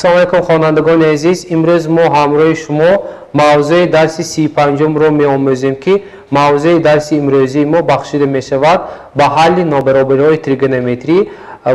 Салом алейкум, хонандагони азиз. Имрӯз мо ҳамроҳи шумо мавзӯи дарси 35-умро меомӯзем, ки мавзӯи дарси имрӯзии мо бахшида мешавад ба ҳалли нобаробариҳои тригонометрӣ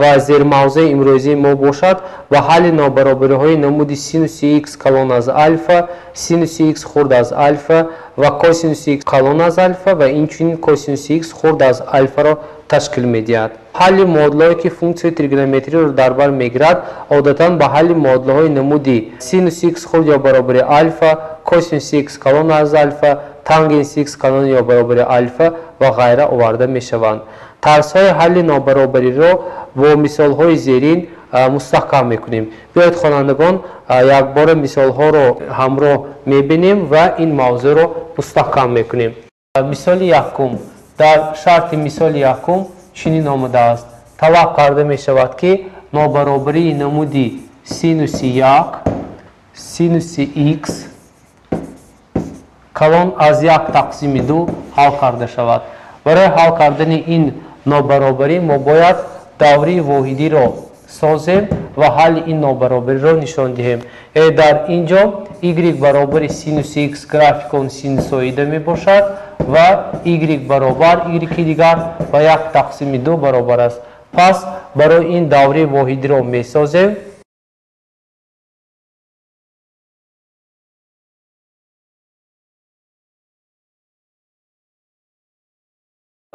ва зермавзӯи имрӯзии мо бошад ба ҳалли нобаробариҳои намуди синуси х калон аз алфа, синуси х хурд аз алфа ва косинуси х калон аз алфа ва инчунин косинуси х хурд аз алфаро ташкил медиҳад. Ҳалли муодилаҳое, ки функсияи тригонометриро дар бар мегирад, одатан ба ҳалли муодилаҳои намуди синуси х хурд ё баробари алфа, косинуси х калон аз алфа, тангенси х калон ё баробари алфа ва ғайра оварда мешаванд. Тарзҳои ҳалли нобаробариро бо мисолҳои зерин мустаҳкам мекунем. Биёед, хонандагон, якбора мисолҳоро ҳамроҳ мебинем ва ин мавзӯъро мустаҳкам мекунем. Мисоли якум. Дар шарти мисоли якум чунин омадааст. Талаб карда мешавад, ки нобаробарии намуди синуси як синуси х калон аз як тақсими ду ҳал карда шавад. Барои ҳал кардани ин нобаробарӣ мо бояд даври воҳидиро созем ва ҳалли ин нобаробариро нишон диҳем. Дар ин ҷо y баробари синуси х графики он синусоида мебошад ва y баробар y дигар ба як тақсими ду баробар аст. Пас барои ин даври воҳидиро месозем.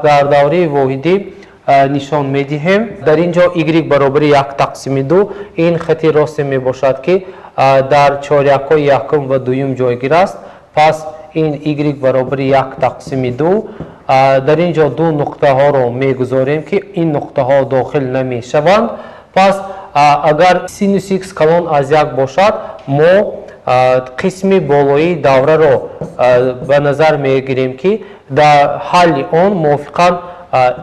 Дар давраи воҳидӣ нишон медиҳем. Дар ин ҷо y баробари як тақсими ду ин хати росте мебошад, ки дар чорякҳои якум ва дуюм ҷойгир аст. Пас ин y баробари як тақсими ду. Дар ин ҷо ду нуқтаҳоро мегузорем, ки ин нуқтаҳо дохил намешаванд. Пас агар синуси х калон аз як бошад, мо қисми болоии давраро ба назар мегирем, ки дар ҳалли он мувофиқан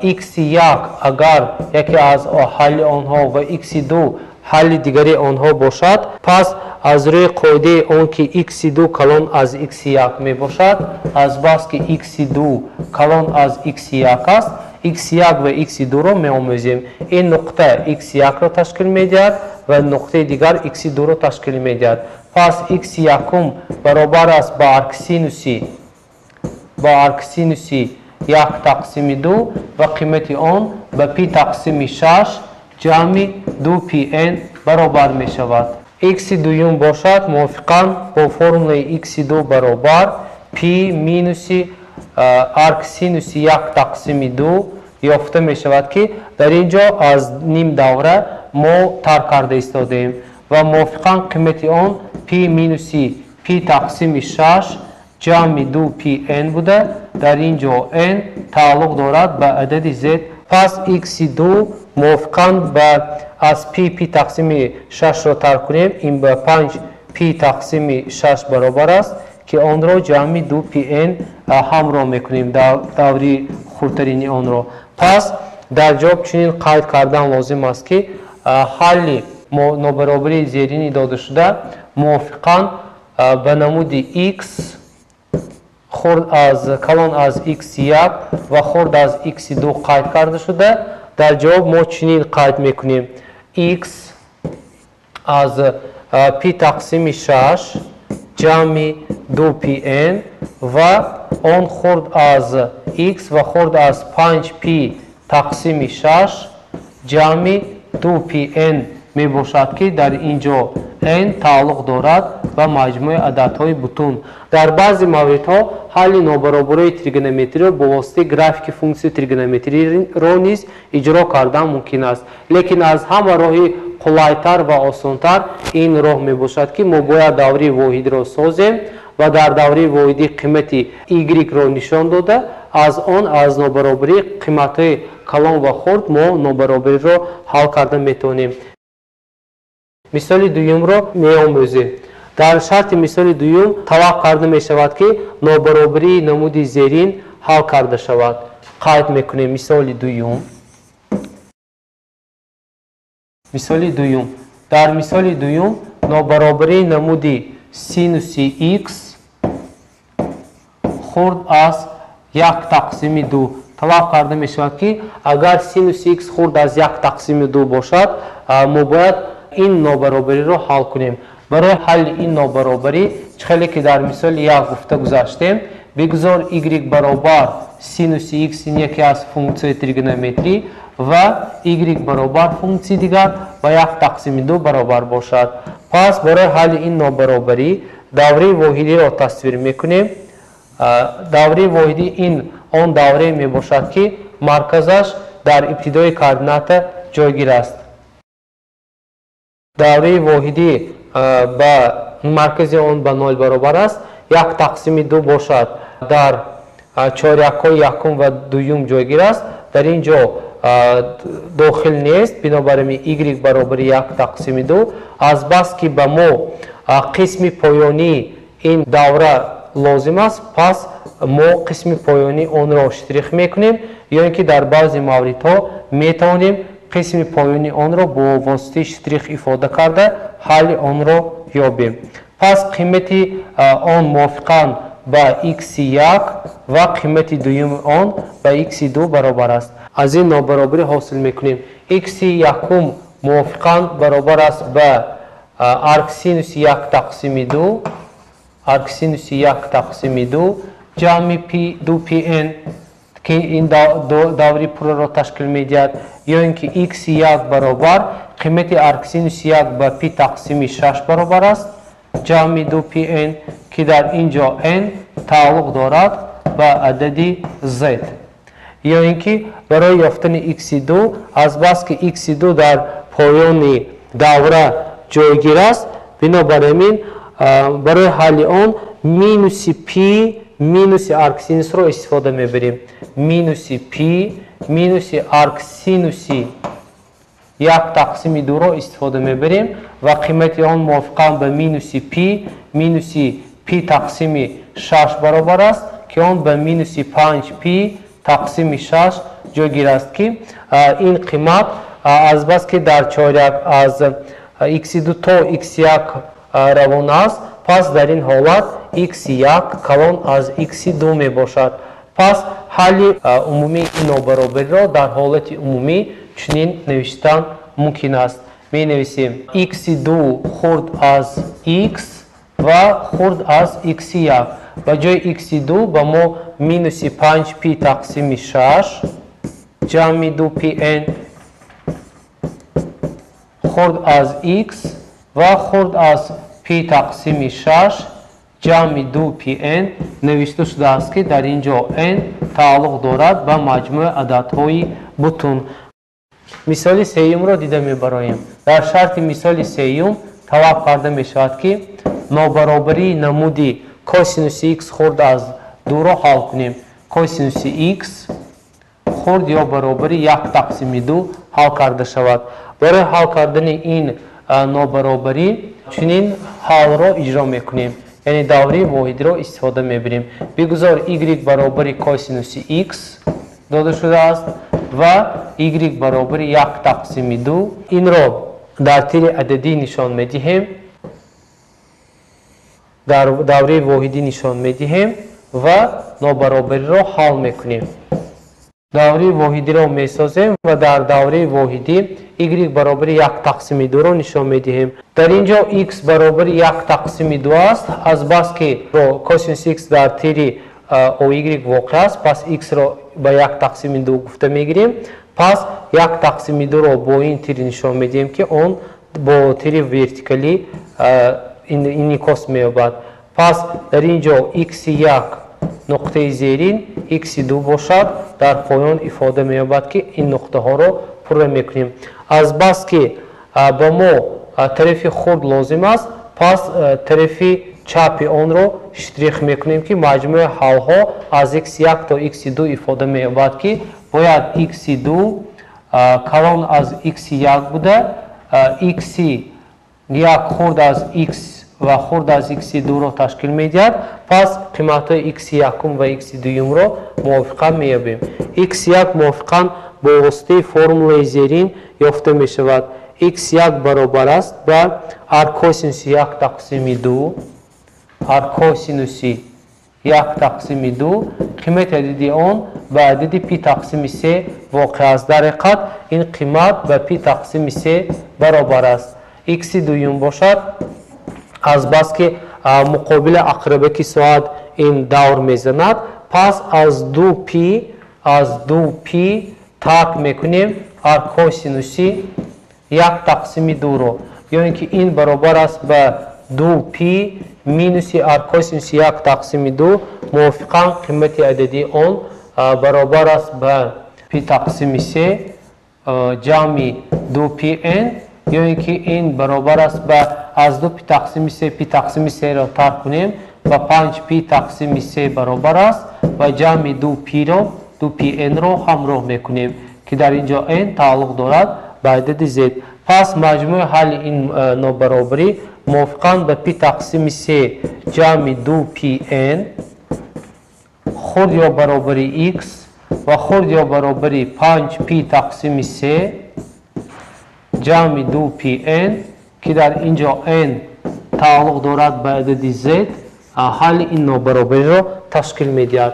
x1 агар яке аз ҳалли онҳо ва x2 ҳалли дигари онҳо бошад, пас аз рӯи қоидаи он ки x2 калон аз x1 мебошад, азбаски x2 калон аз x1 аст, x1 ва x2-ро меомӯзем. Ин нуқта x1-ро ташкил медиҳад ва нуқтаи дигар x2-ро ташкил медиҳад. Пас x1 баробар аст ба арксинуси як тақсими ду ва қимати он ба пи тақсими шаш ҷамъи ду пи н баробар мешавад. X дуюм бошад мувофиқан бо формулаи x2 баробар пи минуси арксинуси як тақсими ду ёфта мешавад, ки дар ин ҷо аз ним давра мо тарк карда истодаем ва мувофиқан қимати он пи минуси пи тақсими шаш ҷамъи ду пи н буда, дар ин ҷо n тааллуқ дорад ба адади z. Пас x2 мувофиқан ба аз пи пи тақсими шашро тарк кунем, ин ба панҷ пи тақсими шаш баробар аст, ки онро ҷамъи ду пи н ҳамроҳ мекунем дар даври хурдтарини онро. Пас дар ҷавоб чунин қайд кардан лозим аст, ки ҳалли нобаробарии зерини додашуда мувофиқан ба намуди x хурд аз калон аз x1 ва хурд аз x2 қайд карда шуда. Дар ҷавоб мо чунин қайд мекунем: x аз пи тақсими шаш ҷамъи ду пи н ва он хурд аз x ва хурд аз панҷ пи тақсими шаш ҷамъи ду пи н мебошад, ки дар ин ҷо n тааллуқ дорад ба маҷмӯи ададҳои бутун. Дар баъзе мавридҳо ҳалли нобаробарии тригонометриро бо воситаи графики функсияи тригонометриро низ иҷро кардан мумкин аст. Лекин аз ҳама роҳи қулайтар ва осонтар ин роҳ мебошад, ки мо бояд даври воҳидро созем ва дар даври воҳидӣ қимати y-ро нишон дода, аз он аз нобаробарии қиматҳои калон ва хурд мо нобаробариро ҳал карда метавонем. Мисоли дуюмро меомӯзем. Дар шарти мисоли дуюм талаб карда мешавад, ки нобаробарии намуди зерин ҳал карда шавад. Қайд мекунем мисоли дуюм. Мисоли дуюм. Дар мисоли дуюм нобаробарии намуди синуси х хурд аз як тақсими ду талаб карда мешавад, ки агар синуси х хурд аз як тақсими ду бошад, мо бояд Ин нобаробариро ҳал кунем. Барои ҳалли ин нобаробарӣ, чӣ хеле ки дар мисоли як гуфта гузаштем, бигузор y баробар синуси x, ин яке аз функсияи тригонометрӣ, ва y баробар функсияи дигар ба як тақсими ду баробар бошад. Пас барои ҳалли ин нобаробарӣ давраи воҳидиро тасвир мекунем. Давраи воҳидӣ ин он даврае мебошад, ки марказаш дар ибтидои координата ҷойгир аст. Давраи воҳидӣ ба маркази он ба нол баробар аст. Як тақсими ду бошад дар чорякҳои якум ва дуюм ҷойгир аст. Дар ин ҷо дохил нест, бинобар ин y баробари як тақсими ду. Азбаски ба мо қисми поёнии ин давра лозим аст, пас мо қисми поёнии онро штрих мекунем, ё ин ки дар баъзе мавридҳо метавонем қисми поёнии онро бо воситаи штрих ифода карда ҳалли онро ёбем. Пас қимати он мувофиқан ба x1 ва қимати дуюми он ба x2 баробар аст. Аз ин нобаробарӣ ҳосил мекунем. X1 мувофиқан баробар аст ба арксинуси як тақсими ду, арксинуси як тақсими ду ҷамъи пи ду пи н, ки ин даври пурраро ташкил медиҳад, ё ин ки x1 баробар қимати арксинуси як ба пи тақсими шаш баробар аст ҷамъи ду пи н, ки дар ин ҷо n тааллуқ дорад ба адади z. Ё ин ки барои ёфтани x2, азбаски x2 дар поёни давра ҷойгир аст, бинобар ин барои ҳалли он минуси пи минуси арксинусро истифода мебарем. Минуси пи минуси арксинуси як тақсими дуро истифода мебарем ва қимати он мувофиқан ба минуси пи минуси пи тақсими шаш баробар аст, ки он ба минуси панҷ пи тақсими шаш ҷойгир аст, ки ин қимат азбаски дар чоряк аз x2 то x1 равона аст, пас дар ин ҳолат x1 калон аз x2 мебошад. Пас ҳалли умумии ин нобаробариро дар ҳолати умумӣ чунин навиштан мумкин аст. Менависем x2 хурд аз x ва хурд аз x1. Ба ҷои x2 ба мо минуси панҷ пи тақсими шаш ҷамъи ду пи н хурд аз x ва хурд аз пи тақсими шаш ҷамъи ду пи н навишта шудааст, ки дар ин ҷо n тааллуқ дорад ба маҷмӯи ададҳои бутун. Мисоли сеюмро дида мебароем. Дар шарти мисоли сеюм талаб карда мешавад, ки нобаробарии намуди косинуси x хурд аз дуро ҳал кунем. Косинуси x хурд ё баробари як тақсими ду ҳал карда шавад. Барои ҳал кардани ин нобаробарӣ чунин ҳалро иҷро мекунем, яъне давраи воҳидиро истифода мебарем. Бигузор y баробари косинуси x дода шудааст ва y баробари як тақсими ду. Инро дар тири ададӣ нишон медиҳем, дар давраи воҳидӣ нишон медиҳем ва нобаробариро ҳал мекунем. Давраи воҳидиро месозем ва дар давраи воҳидӣ y баробари як тақсими дуро нишон медиҳем. Дар ин ҷо x баробари як тақсими ду аст. Азбаски косинус x дар тири oy воқеъ аст, пас x-ро ба як тақсими ду гуфта мегирем. Пас як тақсими дуро бо ин тир нишон медиҳем, ки он бо тири вертикалӣ инъикос меёбад. Пас дар ин ҷо x1 нуқтаи зерин, x2 бошад дар поён ифода меёбад, ки ин нуқтаҳоро пурра мекунем. Азбаски ба мо тарафи хурд лозим аст, пас тарафи чапи онро штрих мекунем, ки маҷмӯи ҳалҳо аз x1 то x2 ифода меёбад, ки бояд x2 калон аз x1 буда, x1 хурд аз x ва хурд аз x2-ро ташкил медиҳад. Пас қиматҳои x1 ва x2-ро мувофиқан меёбем. x1 мувофиқан бо воситаи формулаи зерин ёфта мешавад. x1 баробар аст ба аркосинуси як тақсими ду, аркосинуси як тақсими ду, қимати адади он ба адади пи тақсими се воқеъ аст. Дар ҳақиқат ин қимат ба пи тақсими се баробар аст. Х дуюм бошад, азбаски муқобили ақрабаки соат ин давр мезанад, пас аз 2 пи тарк мекунем арккосинуси 1 тақсими 2-ро, ё ин ки ин баробар аст ба 2 пи минуси арккосинуси 1 тақсими 2. Мувофиқан қимати ададии он баробар аст ба пи тақсими се ҷамъи 2 пи н, ё ин ки ин баробар аст ба аз 2 пи тақсими се пи тақсими серо тарк кунем, ба 5 пи тақсими се баробар аст ва ҷамъи 2 пиро, 2 пи нро ҳамроҳ мекунем, ки дар ин ҷо n тааллуқ дорад ба адади z. Пас маҷмӯи ҳалли ин нобаробарӣ мувофиқан ба пи тақсими се ҷамъи 2 пи н хурд ё баробари x ва хурд ё баробари 5 пи тақсими се ҷамъи 2 пи н, ки дар ин ҷо n тааллуқ дорад ба адади z, ҳалли ин нобаробариро ташкил медиҳад.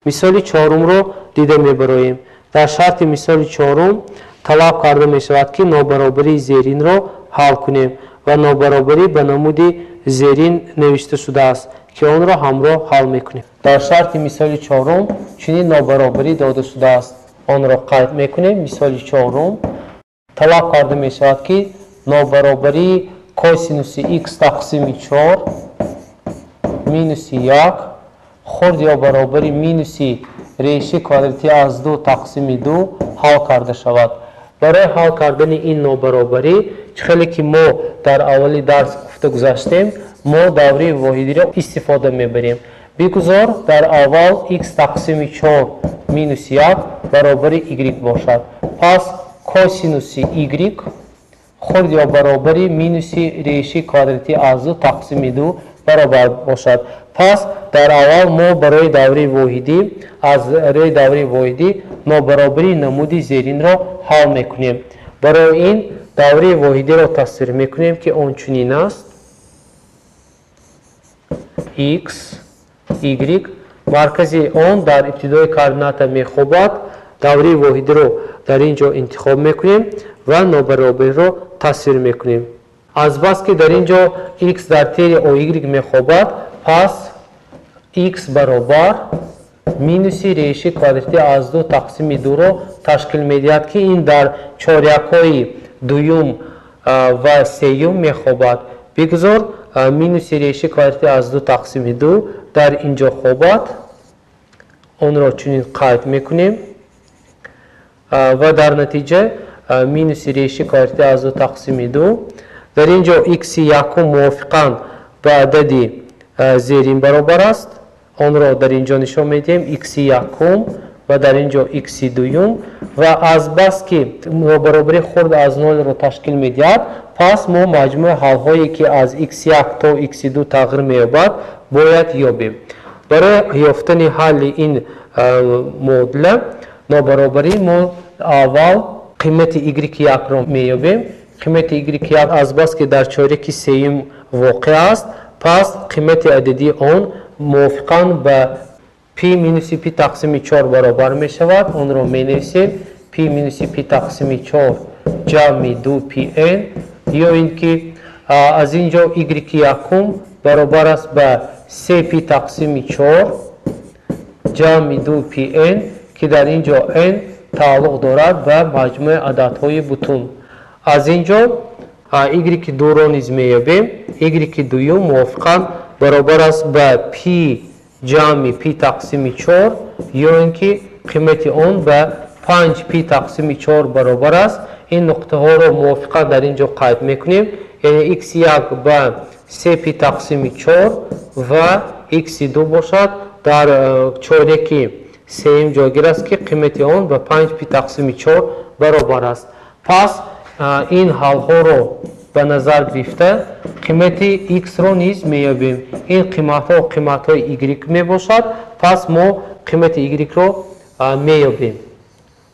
Мисоли чорумро дида мебароем. Дар шарти мисоли чорум талаб карда мешавад, ки нобаробарии зеринро ҳал кунем ва нобаробарӣ ба намуди зерин навишта шудааст, ки онро ҳамроҳ ҳал мекунем. Дар шарти мисоли чорум чунин нобаробарӣ дода шудааст, онро қайд мекунем. Мисоли чорум талаб карда мешавад, ки нобаробарии косинуси х тақсими чор минуси як хурд ё баробари минуси реши квадратӣ аз ду тақсими ду ҳал карда шавад. Барои ҳал кардани ин нобаробарӣ, чӣ хеле ки мо дар аввали дарс гуфта гузаштем, мо давраи воҳидиро истифода мебарем. Бигузор дар аввал х тақсими чор минус як баробари y бошад. Пас косинуси y хурд ё баробари минуси реши квадратӣ аз ду тақсими ду баробар бошад. Пас дар аввал мо барои давраи воҳидӣ, аз рӯи давраи воҳидӣ нобаробарии намуди зеринро ҳал мекунем. Барои ин давраи воҳидиро тасвир мекунем, ки он чунин аст: x, y, маркази он дар ибтидои координата мехобад. Давраи воҳидиро дар ин ҷо интихоб мекунем ва нобаробариро тасвир мекунем. Азбаски дар ин ҷо x дар тери оy мехобад, пас x баробар минуси реши квадратӣ аз ду тақсими дуро ташкил медиҳад, ки ин дар чорякҳои дуюм ва сеюм мехобад. Бигузор минуси реши квадратӣ аз ду тақсими ду дар ин ҷо хобад, онро чунин қайд мекунем ва дар натиҷа минуси реши квадратӣ аз ду тақсими ду. Дар ин ҷо х якум мувофиқан ба адади зерин баробар аст, онро дар ин ҷо нишон медиҳем, х якум ва дар ин ҷо х дуюм. Ва азбаски нобаробарии хурд аз нолро ташкил медиҳад, пас мо маҷмӯи ҳалҳое, ки аз х1 то х2 тағйир меёбад, бояд ёбем. Барои ёфтани ҳалли ин муодила, нобаробарӣ, мо аввал қимати y1-ро меёбем. Қимати y1 азбаски дар чоряки сеюм воқеъ аст, пас қимати ададии он мувофиқан ба пи минуси пи тақсими чор баробар мешавад. Онро менависем: пи минуси пи тақсими чор ҷамъи ду пи н, ё ин ки аз ин ҷо y якум баробар аст ба се пи тақсими чор ҷамъи ду пи н, ки дар ин ҷо n тааллуқ дорад ба маҷмӯи ададҳои бутун. Аз ин ҷо y дуро низ меёбем. Y дуюм мувофиқан баробар аст ба пи ҷамъи пи тақсими чор, ё ин ки қимати он ба панҷ пи тақсими чор баробар аст. Ин нуқтаҳоро мувофиқан дар ин ҷо қайд мекунем, яъне x1 ба се пи тақсими чор ва x2 бошад, дар чоряки сеюм ҷойгир аст, ки қимати он ба панҷ пи тақсими чор баробар аст. Пас ин ҳалҳоро ба назар гирифта, қимати x-ро низ меёбем. Ин қиматҳо қиматҳои y мебошад, пас мо қимати y-ро меёбем,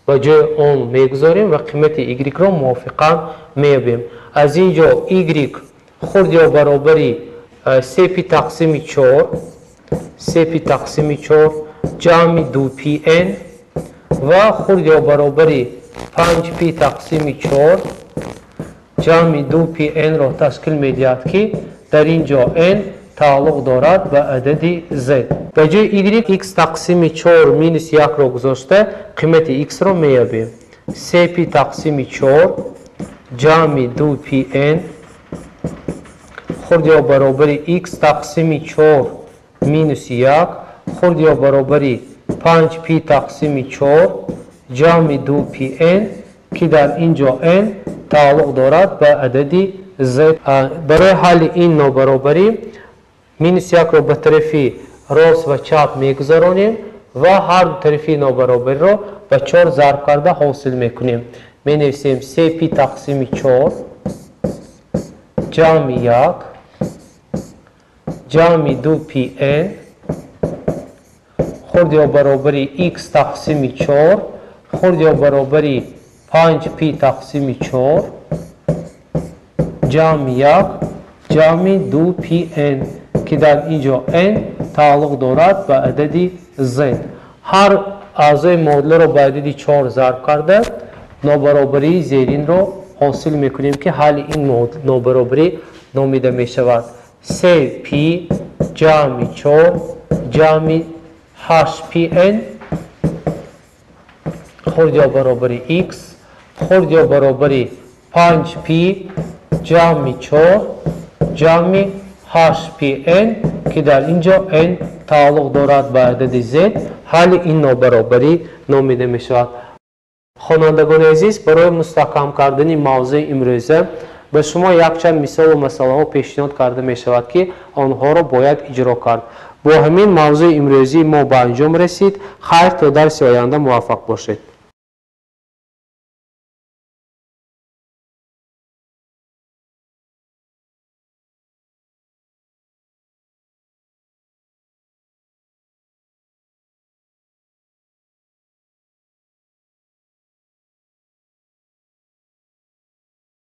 ба ҷои он мегузорем ва қимати y-ро мувофиқан меёбем. Аз ин ҷо y хурд ё баробари се пи тақсими чор, се пи тақсими чор ҷамъи ду пи н ва хурд ё баробари панҷ пи тақсими чор ҷамъи 2 пи n-ро ташкил медиҳад, ки дар ин ҷо n тааллуқ дорад ба адади z. Ба ҷои y x тақсими 4 минус 1-ро гузошта қимати x-ро меёбем. 3 пи тақсими 4 ҷамъи 2 пи n хурд ё баробари x тақсими 4 минус 1 хурд ё баробари 5 пи тақсими 4 ҷамъи 2 пи n, ки дар ин ҷо n тааллуқ дорад ба адади z. Барои ҳалли ин нобаробарӣ минус 1-ро ба тарафи рост ва чап мегузаронем ва ҳар ду тарафи нобаробариро ба 4 зарб карда ҳосил мекунем. Менависем 3 пи тақсими 4 ҷамъи 1 ҷамъи 2 пи n хурд ё баробари x тақсими 4 хурд ё баробари 5 пи тақсими 4 ҷамъи 1 ҷамъи 2 пи n, ки дар ин ҷо n тааллуқ дорад ба адади z. Ҳар аъзои муодиларо ба адади 4 зарб карда нобаробарии зеринро ҳосил мекунем, ки ҳалли ин нобаробарӣ номида мешавад. 3 пи ҷамъи 4 ҷамъи 8 пи n хурд ё баробари x хурд ё баробари 5 пи ҷамъи 4 ҷамъи 8 пи n, ки дар ин ҷо n тааллуқ дорад ба адади z. Ҳалли ин нобаробарӣ номида мешавад. Хонандагони азиз, барои мустаҳкам кардани мавзӯи имрӯза ба шумо якчанд мисолу масъалаҳо пешниҳод карда мешавад, ки онҳоро бояд иҷро кард. Бо ҳамин мавзӯи имрӯзии мо ба анҷом расид. Хайр, то дарси оянда муваффақ бошед.